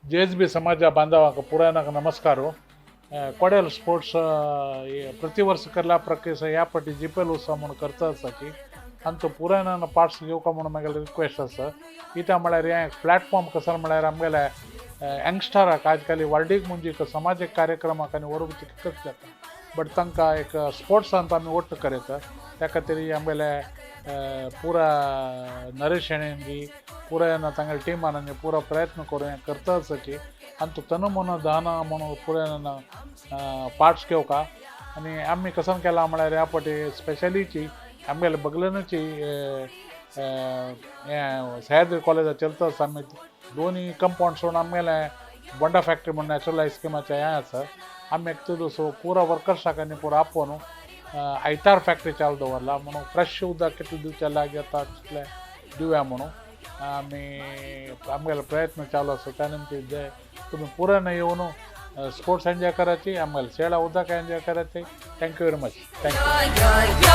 जे S बी ಸಮಾಜ ಬಾಂಧವಾಕ पुरायनाक नमस्कार. कोडेल sports प्रति वर्ष करला प्रक्रिया ह्या पाटी जीपीएल उत्सव म्हणून करता आसा की आनी तो पुरायनान पार्ट्स घेवका म्हणून मागीर रिक्वेस्ट आसा. कित्याक म्हळ्यार हें प्लॅटफॉर्म कसो म्हळ्यार आमगेले यंगस्टराक आजकाल व्हडलीक म्हणजे एक समाजीक कार्यक्रमाक आनी व्हरूंक कशें जाता, बट तांकां एक स्पोर्ट्सांत आमी ಒಟ್ಟು ಕರೆತ. त्या खातीर आमगेले पुरा नरेश शेणेंगी पुरा तांगेले टिमान पुरा प्रयत्न करून हें करता आसा की आनी तो तन मन धन म्हणून पुराय पार्ट्स घेवका. आनी आमी कसो केला म्हळ्यार ह्या फावटी स्पेशलीची आमगेले बगलेनूची हें सह्याद्री कॉलेजात चलता आसा. आमी दोनी कंपाऊंड सोडून आमगेले बोंडा फॅक्टरी म्हणून नॅचरल आयस्क्रिमाचें हें आसा. आमी एक तेदूस पुरा वर्कर्साक आनी पुरा आपोवन आयतार फॅक्टरी चालू दवरला म्हणून फ्रेश उदक कितलें दिवचें लागीं येता तितलें दिवया म्हणून आमी आमगेलो प्रयत्न चालू आसा. त्या निमतीन जे तुमी पुराय येवन स्पोर्ट्स एन्जॉय करायची, आमगेले शेळा उदक एन्जॉय करायची. Thank you very much, thank you. Yeah.